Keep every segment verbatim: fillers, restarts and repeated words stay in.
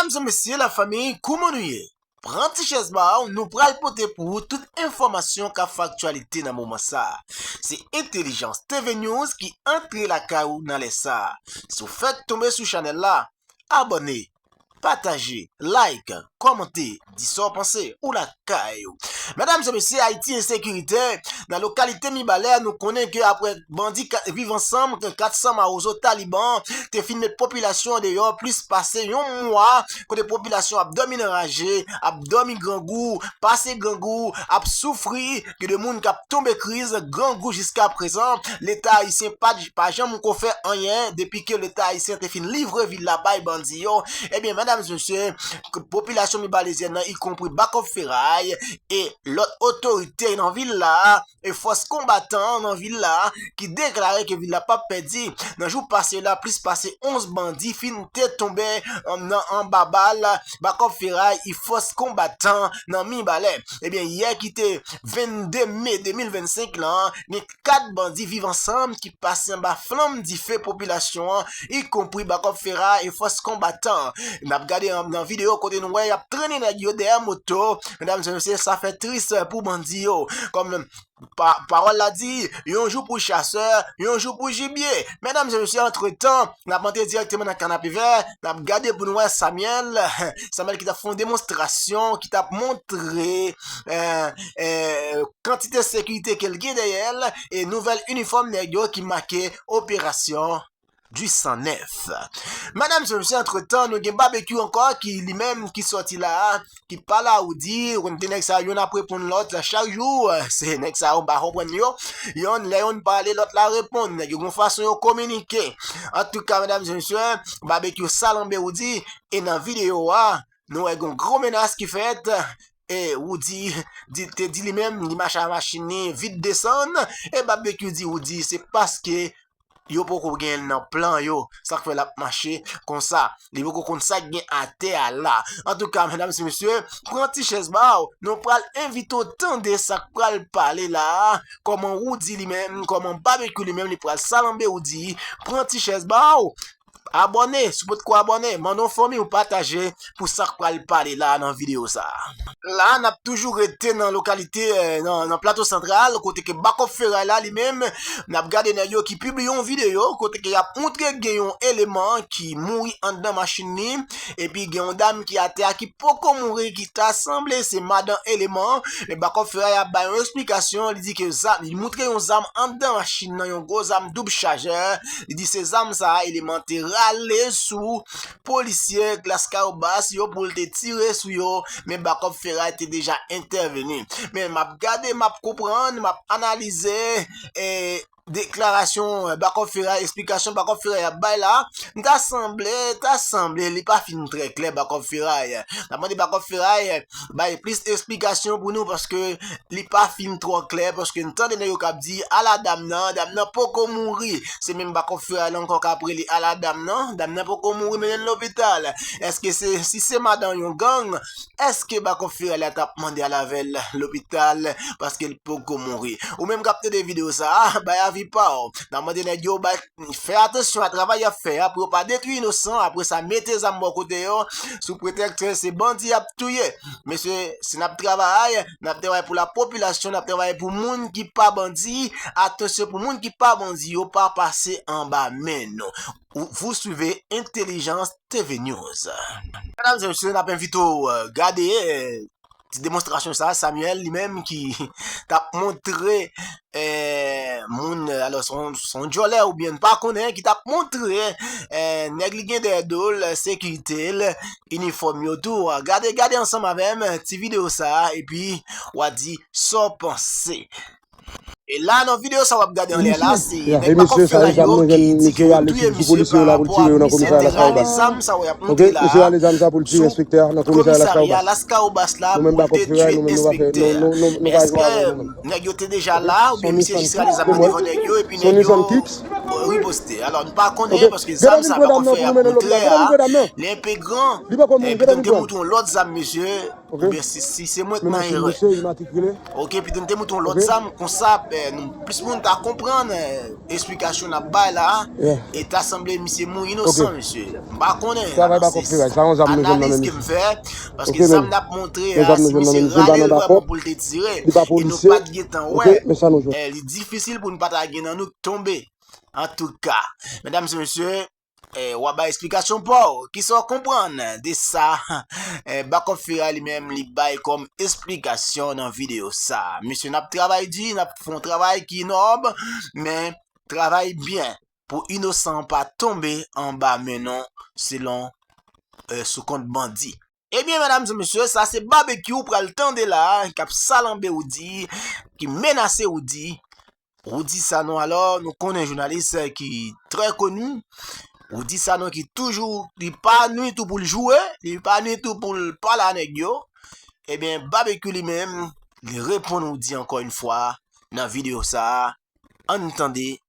Medam e mesye, lafanmi, kouman nou ye? Pran ti chèz ba w, nou pral pote pou ou tout enfòmasyon k ap fè aktyalite nan moman sa a. Se Entèlijans T V News ki antre lakay ou nan lè sa a. Si w fèk tonbe sou chanèl la, abòne, pataje, like, kòmante, di sa w panse, ou lakay ou. Medam e mesye, Ayiti ensekiritè. Nan lokalite Mibalè, nou konnen ke apre bandi ka-, Viv Ansanm, ke kat san mawozo Taliban te fin met popilasyon an deyò plis pase yon mwa, kote popilasyon ap dòmi nan raje, ap dòmi grangou, pase grangou, ap soufri, gen de moun k ap tonbe kriz, grangou jiska prezan. Leta ayisyen pa, pa janm ko fè anyen depi ke Leta ayisyen te fin livre vil la bay bandi yo. Ebyen, medam e mesye, k-, popilasyon mibalezyèn nan, ikonpri Bakòp Feray e lòt otorite nan vil la, e fòs konbatan nan vil la, ki deklare ke vil la p ap pèdi. Nan jou pase yo la, plis pase onz bandi fin te tonbe, um, nan anba bal Bakòp Feray e fòs konbatan nan Mibalè. Ebyen, yè ki te vennde me de mil vennsenk lan, gen kat bandi Viv Ansanm ki pase anba flanm dife popilasyon an, ikonpri Bakòp Feray e fòs konbatan. N ap gade an, nan videyo kote nou wè y ap trennen nèg yo dèyè moto. Medam e mesye, sa fè tris pou bandi yo. Kòm pa-, pawòl la di, yon jou pou chasè, yon jou pou jibye. Medam e mesye, antretan, n ap antre dirèkteman nan Kanapevè, n ap gade pou nou wè Samuel, Samuel ki t ap fè yon demonstrasyon, ki t ap montre, eh, eh, kantite sekirite ke l gen dèyè l, e nouvèl inifòm nèg yo ki make operasyon du san nèf. Medam e mesye, antretan, nou gen Babekyou ankò ki li menm ki sòti la, ki pale a Roody, ou konn de nèg sa yo, youn ap reponn lòt, chak jou, se nèg sa yo, m pa konprann yo. Yonn, lè yonn pale, lòt la reponn. Nèg yo gon fason yo kominike. Antouka, medam e mesye, Babekyou salanbe Roody, e nan videyo a, nou wè gon gwo menas ki fèt, e Roody di, te di li menm, li mache a machin li, vit desann, e Babekyou di Roody, se paske yo poko gen l nan plan yo. Sa k fè l ap mache konsa. Li poko konn sa k gen atè a la. Antouka, medam e mesye, pran ti chèz ba w. Nou pral envite w tande sa k pral pale la a. Kòman Roody li menm, kòman Babekyou li menm, li pral salanbe Roody. Pran ti chèz ba w. Abòne, si w potko abòne, mande yon fanmi w pataje pou sa k pral pale la nan videyo sa a. La, n ap toujou rete nan lokalite, eh, nan, nan Plato Santral, kote ke Bakòp Feray la, li menm, n ap gade nèg yo ki pibliye yon videyo, kote ke y ap montre gen yon eleman ki mouri anndan machin li, epi gen yon dam ki atè a ki poko mouri, ki ta sanble se madan eleman, men Bakòp Feray ap bay yon esplikasyon, li di ke zam, li montre yon zam anndan machin nan, yon gwo zam doub chajè, li di se zam sa a, eleman te rale sou polisye Lascahobas yo pou l te tire sou yo, men Bakòp Feray te deja entèveni. Men m ap gade, m ap konprann, m ap analize, e, deklarasyon, e, Bakòp Feray, esplikasyon Bakòp Feray ap bay la, m ta sanble, ta sanble, li pa fin trè klè Bakòp Feray. N ap mande Bakòp Feray, e, bay plis esplikasyon pou nou, paske li pa fin twò klè, paske n tande nèg yo k ap di, ala dam nan, dam nan poko mouri. Se menm Bakòp Feray la ankò k ap rele ala dam nan, dam nan poko mouri, mennen l lopital. Èske se, si se madan yon gang, èske Bakòp Feray la t ap mande al avè l lopital paske l poko mouri? Ou menm k ap tande videyo sa a, bay avi pa w. N ap mande nèg yo bay, fè atansyon a travay y ap fè a pou yo pa detwi inosan, apre sa mete zam bò kote yo, sou pretèks se bandi y ap touye. Mesye, si n ap travay, n ap travay pou lapopilasyon, n ap travay pou moun ki pa bandi. Atansyon pou moun ki pa bandi yo pa pase anba men nou. Ou, vous suivez Entèlijans T V News. Medam e mesye, n ap envite w, e, gade, e, ti demonstrasyon sa, Samuel li menm ki t ap montre, e, moun, e, alò, se yon, se yon djòlè oubyen n pa konnen, ki t ap montre, e, nèg li gen dèyè do l, sekirite l, inifòm yo tou. Gade, gade ansanm avè m ti videyo sa a, epi w a di sa w panse. E la, nan videyo sa w ap gade anlè la, se nèg Bakòp Feray yo ki di ke yo touye misye pa rapò a misye te rale zam sa w ap montre la a. Sou komisarya Lascahobas la pou l te tiye enspektè. Men èske nèg yo te deja la, oubyen misye jis rale zam nan devan nèg yo, epi nèg yo, e, riposte. Alò, nou pa konnen, paske zam sa pa konn fè y ap montre a, li enpe gran. Epi donk te montre yon lòt zam, mesye. Oubyen si, si se mwen k nan erè. Ok, epi donk te montre yon lòt zam, konsa, eh, nou, plis moun ta konprann, eh, esplikasyon n ap bay la. E ta sanble misye mouri inosan, mesye. M pa konnen. Alò, se analiz ke m fè, paske zam n ap montre a, si misye rale l vrèman pou l te tire, e nou pa t gentan wè, eh, li difisil pou n pa ta gen nan nou k tonbe. Antouka, medam e mesye, eh, w ap bay esplikasyon pa w. Kisa w konprann de sa? Eh, Bakòp Fera li menm, li bay kòm esplikasyon nan videyo sa. Mesye, n ap travay di, n ap fè yon travay ki nòb, men travay byen pou inosan pa tonbe anba men nou, selon, eh, sou kont bandi. Ebyen, medam e mesye, sa se Babekyou pral tande la, k ap salanbe Roody, ki menase Roody. Roody Sanon, alò, nou konnen jounalis, eh, ki trè koni. Roody Sanon ki toujou, li pa nwi tou pou l joure, li pa nwi tou pou l pale a nèg yo. Ebyen, Babekyou li menm, li reponn Roody ankò yon fwa nan videyo sa a. Ann tande,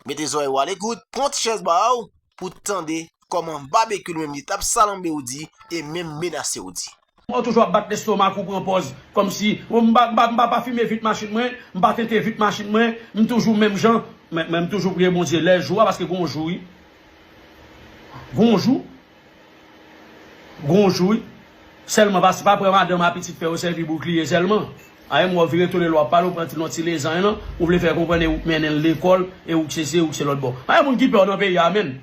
mete zòrèy ou a lekout, pran ti chèz ba w pou tande kòman Babekyou li menm li t ap salanbe Roody e menm menase Roody. Ou toujou ap bat lestomak ou, pran pòz kòmsi, o, m pa, m pa, m pa, pa fimen vit machin mwen, m pa tente vit machin mwen, m toujou menm jan, men, men m toujou priye Bondye lè jou a, paske gon jou, wi. Gon jou, gon jou, wi. Sèlman, pa, pa pran madanm a pitit fè yo sèvi boukliye sèlman. Ayè, m wè w vire tounen lè w ap pale, ou pran ti, yon ti lezany lan, ou vle fè konprann e ou k mennen l lekòl, e ou k se, se ou k se lòt bò. Ayè, moun ki pè w nan peyi a, menn.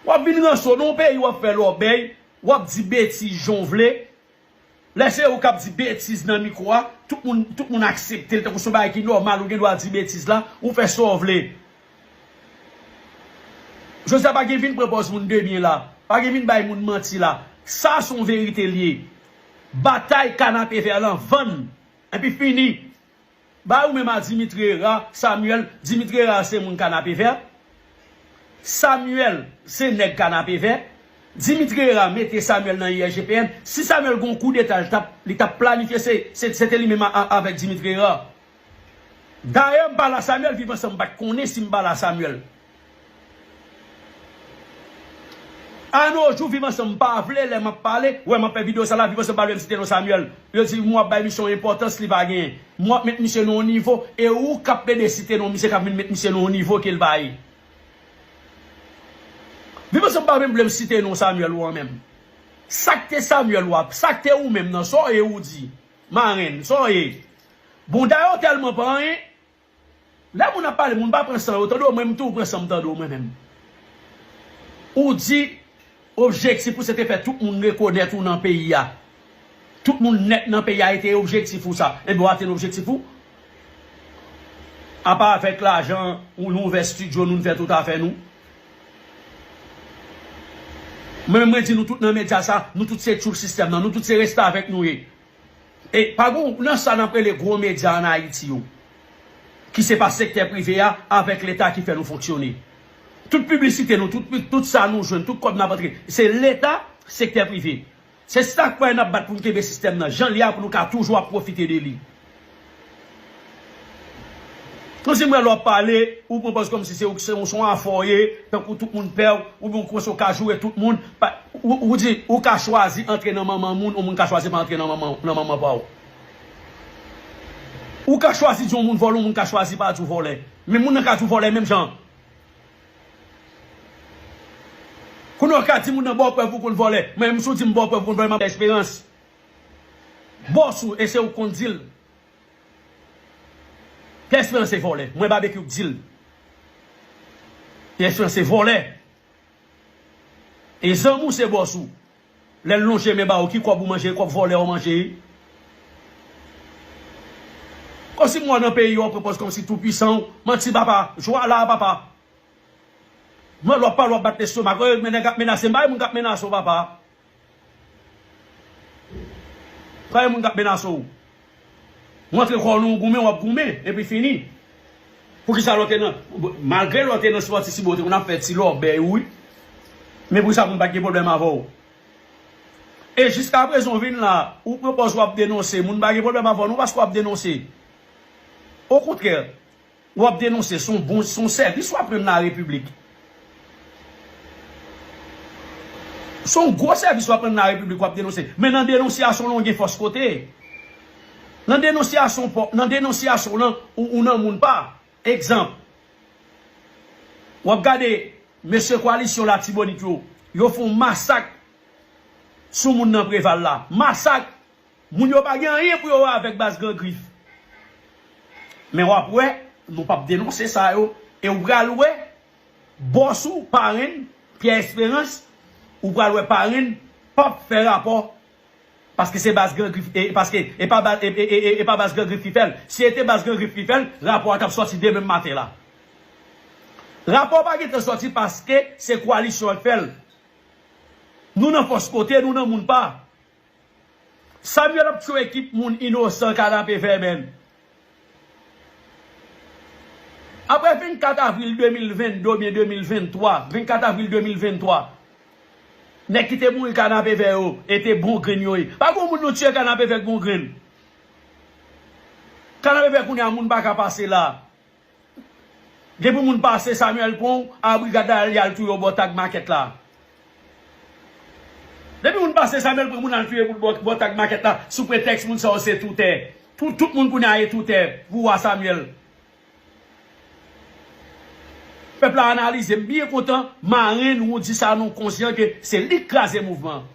W ap vin ranse w nan yon peyi, w ap fè lòbèy, w ap di betiz jan w vle. Lè se ou k ap di betiz nan mikwo a, tout moun, tout moun aksepte l tankou se yon bagay ki nòmal, ou gen dwa di betiz la, ou fè sa w vle. Jodi a pa gen vin pran pòz moun de byen la, pa gen vin bay moun manti la. Sa se yon verite l ye. Batay kanapevè lan vann, epi fini. Bay ou menm a Dimitri Herard, Samuel, Dimitri Herard se moun kanapevè. Samuel se nèg kanapevè. Dimitri Herard mete Samuel nan I R G P N. Si Samuel gon koudeta, li t ap, li t ap planifye, se, se, se te li menm a, a, avèk Dimitri Herard. Dayè, m pale a Samuel, Viv Ansanm pa t konnen si m pale a Samuel. A no jou, Viv Ansanm pa vle lè m ap pale, wè m ap fè videyo sa la, Viv Ansanm pa vle m site non Samuel. Yo di m w ap bay misyon enpòtans li pa genyen. M w ap met misye nan yon nivo, e ou k ap plede site non misye k ap vin met misye nan yon nivo ke l pa ye. Viv Ansanm pa menm vle m site non Samuel ou an menm. Sa k te Samuel w ap, sa k te ou menm nan, sa w ye Roody, marenn, sa w ye. Bonda yo tèlman pa anyen. Lè moun ap pale, moun pa pran san yo, tande w, mwen m tou pran san m tande w mwen menm. Ou di, objektif ou se te fè tout moun rekonèt ou nan peyi a. Tout moun nèt nan peyi a, e te objektif ou sa. Ebyen, w atenn objektif ou. Apa avèk lajan, ou, nou ouvè estidyo, nou, nou fè tout afè nou. Mwen menm, mwen di nou tout nan medya sa, nou tout se tchoul sistèm nan, nou tout se restavèk nou ye. E pa gon, nan sa n ap rele gwo medya ann Ayiti yo, ki se pa sektè prive a avèk Leta ki fè nou fonksyone. Tout piblisite nou, tout, tout sa nou jwenn, tout kòb n ap antre, se Leta, sektè prive. Se sa k fè n ap bat pou n kenbe sistèm nan jan l ye a, pou nou ka toujou ap pwofite de li. Kòmsi m wè lè w ap pale, ou pran pòz kòmsi se ou, se yon, se yon afè w ye, tankou tout moun pè w, oubyen ou panse w ka joure tout moun. Pa, ou, ou di, ou ka chwazi antre nan manman moun, yon moun ka chwazi pa antre nan manman, nan manman pa w. Ou ka chwazi di yon moun vòlè, yon moun ka chwazi pa di w vòlè. Men moun nan ka di w vòlè menm jan. Kounye a w ka di moun nan ba w prèv ou konn vòlè. Mwen menm si w di m ba w prèv ou konn vòlè, m ap bay esperans. Bòs ou, e se ou k konn di l. Pierre Espérance se vòlè. Mwen Babekyou k di l. Pierre Espérance se vòlè. E zanmi w se bòs ou. Lè l lonje men ba ou, ki kòb ou manje, kòb vòlè ou manje. Kòmsi m wè w nan peyi a, w pran pòz kòmsi tou pwisan w. Manti papa, jwa la papa. Mwen lè w ap pale w ap bat lestomak. Ey, men nèg ap menase m, pa gen moun k ap menase w papa. Pa gen moun k ap menase w. Ou antre kò w nan yon goumen, w ap goumen, epi fini. Poukisa lè w te nan, malgre lè w te nan sipòtif Sibo, w te konn ap fè ti lòbèy ou wi. Men poukisa moun pa t gen pwoblèm avè w? E jiskaprezan w vin la, ou pran pòz w ap denonse, moun pa gen pwoblèm avè w non paske w ap denonse. Okontrè, w ap denonse, se yon bon, se yon sèvis w ap rann larepiblik. Se yon gwo sèvis w ap rann larepiblik w ap denonse. Men nan denonsyasyon w lan, w gen fòs kote. Nan denonsyasyon w, nan denonsyasyon w lan, ou, ou nan moun pa. Egzanp, w ap gade mesye Koalisyon Latibonit yo, yo fè yon masak sou moun nan Preval la. Masak! Moun yo pa gen anyen pou yo wè avèk baz Gran Grif. Men w ap wè, nou p ap denonse sa yo. E w pral wè, bòs ou, parenn, Pyè Esperans, ou pral wè parenn p ap fè rapò. Paske se baz Gran Grif, e, paske e pa baz, e, e, e, e, e pa baz Gran Grif ki fè l. Si se te baz Gran Grif ki fè l, rapò a t ap sòti demen maten la. Rapò pa gentan sòti paske se Koalisyon an k fè l. Nou nan fòs kote, nou nan moun pa. Samuel ap tchwe ekip moun inosan, kanapevè, menn. Apre vennkat avril de mil venndde oubyen de mil venntwa, vennkat avril de mil venntwa, nèg ki te mouri kanapevè yo, e te bon grenn yo ye. Pa gen moun nou tchwe kanapevè k bon grenn. Kanapevè kounye a moun pa ka pase la. Depi moun pase, Samuel pran w, a brigad la, li al touye w bò Tag Market la. Depi moun pase, Samuel pran moun al touye moun bò, bò Tag Market la, sou pretèks moun sa yo se toutè. Tout, tout moun kounye a ye toutè pou wa Samuel. Pèp la analize, m byen kontan, marenn Roudy Sanon konsyan ke se li k kraze mouvman an.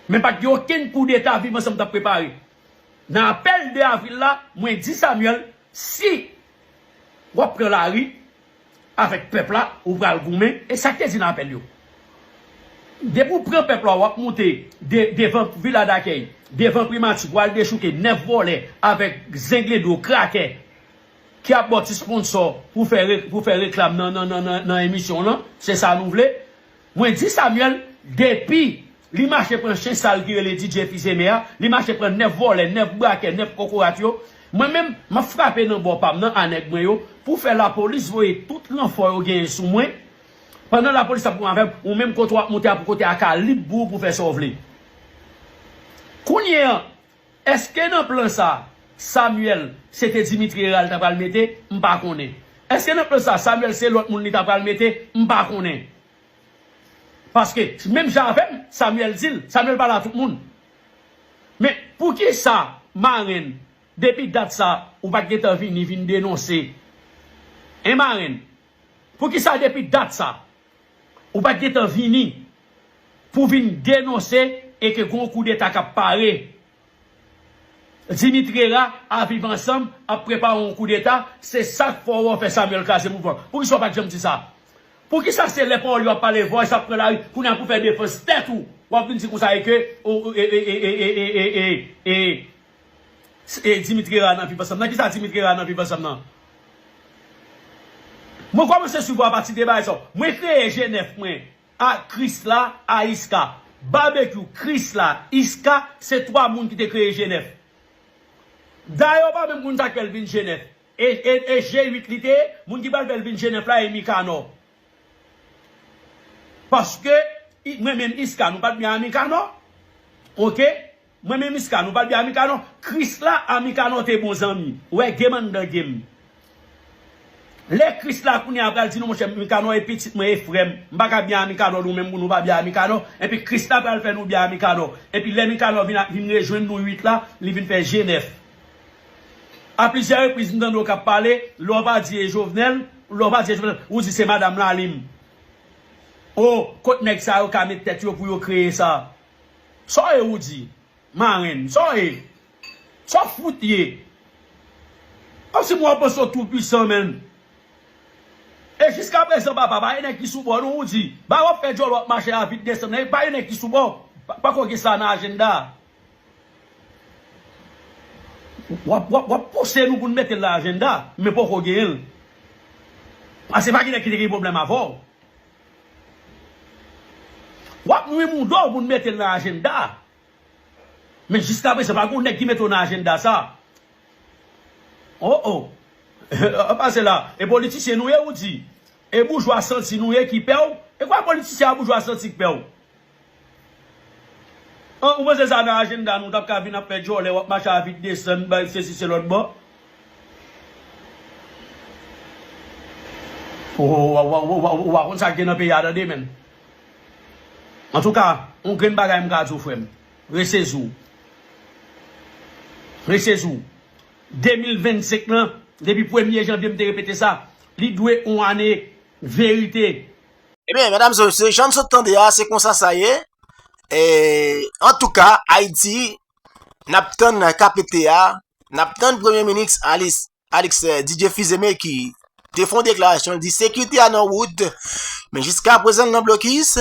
Men pa t gen okenn koudeta Viv Ansanm t ap prepare. Nan apèl de avril la, mwen di Samuel, si w ap pran lari avèk pèp la, ou pral goumen, e sa k te di nan apèl yo. Depi w pran pèp la, w ap moute de, devan Vila Dakèy, devan Primati, pou al dechouke nèf vòlè avèk zenglendo, krakè, ki ap ba w ti sponsò pou fè re-, pou fè reklam nan, nan, nan, nan, nan emisyon w lan, se sa nou vle. Mwen di Samuel, depi li mache pran chen sal ki rele D J Fizeme a, li mache pran nèf vòlè, nèf brakè, nèf kokorat yo, mwen menm, m ap frape nan bò pa m nan a nèg mwen yo, pou fè lapolis voye tout ranfò yo genyen sou mwen, pandan lapolis ap goumen avè m, ou menm kote w ap moute a pou kote a ka lib pou ou pou fè sa w vle. Kounye a, èske nan plan sa, Samuel, se te Dimitri Hérard l ta pral mete? M pa konnen. Èske nan plan sa, Samuel se lòt moun li ta pral mete? M pa konnen. Paske, menm jan avè m, Samuel di l, Samuel pale a tout moun. Men, poukisa, marenn, depi dat sa, ou pa t gentan vini, vin denonse? Hein, marenn? Poukisa depi dat sa, ou pa t gentan vini pou vin denonse e ke gon koudeta k ap pare? Dimitri Hérard a Viv Ansanm ap prepare yon koudeta, se sa k fè w wè w fè Samuel kraze mouvman. Poukisa w pa t janm di sa? Poukisa se lè pawòl yo ap pale, Voice ap pran lari, kounye a pou fè defans tèt ou, w ap vin di konsa e ke, o, e, e, e, Dimitri Hérard nan Viv Ansanm? Nan kisa Dimitri Hérard nan Viv Ansanm nan? Mwen kòmanse swiv ou apati de bagay sa. Mwen kreye G nèf mwen. A Krisla, a Iska. Babekyou, Krisla, Iska, se twa moun ki te kreye G nèf. Dayè, w pa menm konn sa k fè l vin G nèf. E, e, e G uit li te ye, moun ki pral fè l vin G nèf la, e Mikanò. Paske, i-, mwen menm Iska, nou pa t byen a Mikanò. Oke? Mwen menm Iska, nou pa t byen a Mikanò. Krisla a Mikanò te bon zanmi. Ou wè, game anndan game. Lè Krisla kounye a pral di nou, monchè, Mikanò e pitit mwen, e frè m. M pa ka byen a Mikanò, nou menm pou nou pa byen a Mikanò. Epi Krisla pral fè nou byen a Mikanò. Epi lè Mikanò vin, vin rejwenn nou uit la, li vin fè G nèf. A plizyè repriz, m tande w k ap pale, lè w pa di e Jovenel, lè w pa di e Jovenel, ou di se madanm Lalim. O, kot nèg sa yo ka met tèt yo pou yo kreye sa? Sa w ye, ou di? Marenn, sa w ye? Sa w fout ye? Kòmsi mwen w ap panse w tou pwisan, menn. E jiskaprezan, papa, pa gen nèg ki sou bò, non, ou di. Ba w ap fè djòl, w ap mache a vit desann, e pa gen nèg ki sou bò. Pa, pako gen sa nan ajanda. W ap, w ap, w ap pouse nou pou n mete l nan ajanda, men poko genyen l. Paske pa gen nèg ki te gen pwoblèm avè w. W ap nwi mouda w pou n mete l nan ajanda. Men jiskaprezan, pa gen nèg ki mete w nan ajanda sa. Oh, oh. Pase la. E politisyen nou ye, ou di. E boujwa santi nou ye ki pè w. E kwa politisyen a boujwa santi ki pè w? An, ou panse sa nan ajanda nou, t ap ka vin ap fè djòlè, w ap mache a vit desann, bay sesi se lòt bò? Ou pa konn sa k gen nan peyi a tande, menm. Antouka, yon grenn bagay m ka di w, frè m. Resezi w. Resezi w. De mil vennsenk lan, depi premye janvye, m te repete sa, li dwe yon ane verite. Ebyen, medam e mesye, jan n sot tande a, se konsa sa ye. E, antouka, Ayiti, n ap tann K P T a, n ap tann Premye Minis Alice, Alex, eh, Didier Fils-Aimé ki te fè yon deklarasyon, li di sekirite a nan wout, men jiska prezan l nan blokis.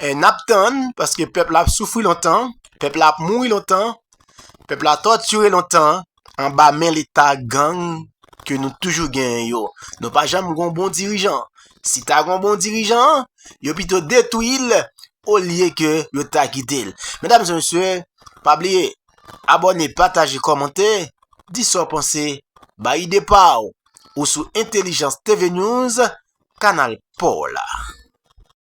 E n ap tann, paske pèp la ap soufri lontan, pèp la ap mouri lontan, pèp la tòtire lontan anba men leta gang ke nou toujou genyen yo. Nou pa janm gon bon dirijan. Si ta gon bon dirijan, yo pito detwi l olye ke yo ta kite l. Medam e mesye, pa bliye, abòne, pataje, kòmante, di sa w panse, bay ide pa w, ou sou Entèlijans T V News, kanal pa w la.